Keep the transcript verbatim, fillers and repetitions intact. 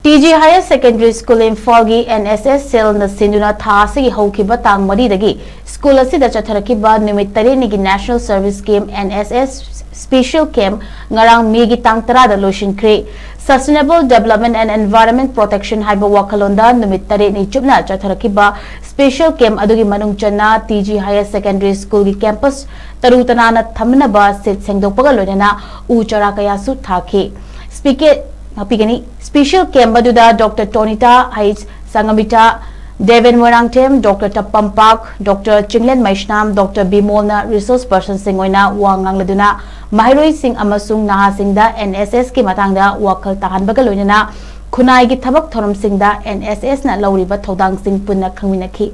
T G Higher Secondary School ꯏꯝꯐꯥꯜꯒꯤ N S S cellꯅ ꯁꯤꯟꯗꯨꯅ ꯊꯥ ꯑꯁꯤꯒꯤ ꯍꯧꯈꯤꯕ ꯇꯥꯡ ꯃꯔꯤꯗꯒꯤ ꯁ꯭ꯀꯨꯜ ꯑꯁꯤꯗ ꯆꯠꯊꯔꯛꯈꯤꯕ ꯅꯨꯃꯤꯠ ꯇꯔꯦꯠꯅꯤꯒꯤ National Service Camp, N S S Special Camp, ꯉꯔꯥꯡ ꯃꯦꯒꯤ ꯇꯥꯡ ꯇꯔꯥꯗ ꯂꯣꯏꯁꯤꯟꯈ꯭ꯔꯦ꯫ Sustainable Development and Environment Protection ꯍꯥꯏꯕ ꯋꯥꯈꯜꯂꯣꯟꯗ ꯅꯨꯃꯤꯠ ꯇꯔꯦꯠꯅꯤ ꯆꯨꯞꯅ ꯆꯠꯊꯔꯛꯈꯤꯕ special camp ꯑꯗꯨꯒꯤ ꯃꯅꯨꯡ ꯆꯟꯅ ꯇꯤ ꯖꯤ Higher Secondary Schoolꯒꯤ campus ꯇꯔꯨ ꯇꯅꯥꯟꯅ ꯊꯝꯅꯕ ꯁꯤꯠ ꯁꯦꯡꯗꯣꯛꯄꯒ ꯂꯣꯏꯅꯅ ꯎ ꯆꯥꯔꯥ ꯀꯌꯥꯁꯨ ꯊꯥꯈꯤ꯫ Speaker ꯉꯥꯛꯄꯤꯒꯅꯤ꯫ Special camp ꯑꯗꯨꯗ Doctor Tonita H Sangamita, Deven Moirangthem, Doctor Tappampak, Doctor Chinglen Maishnam, Doctor Bimolꯅ resource personꯁꯤꯡ ꯑꯣꯏꯅ ꯋꯥ ꯉꯥꯡꯂꯗꯨꯅ ꯃꯍꯩꯔꯣꯏꯁꯤꯡ ꯑꯃꯁꯨꯡ ꯅꯍꯥꯁꯤꯡꯗ N S Sꯀꯤ ꯃꯇꯥꯡꯗ ꯋꯥꯈꯜ ꯇꯥꯍꯟꯕꯒ ꯂꯣꯏꯅꯅ ꯈꯨꯟꯅꯥꯏꯒꯤ ꯊꯕꯛ ꯊꯧꯔꯝꯁꯤꯡꯗ N S Sꯅ ꯂꯧꯔꯤꯕ ꯊꯧꯗꯥꯡꯁꯤꯡ ꯄꯨꯟꯅ ꯈꯪꯃꯤꯟꯅꯈꯤ꯫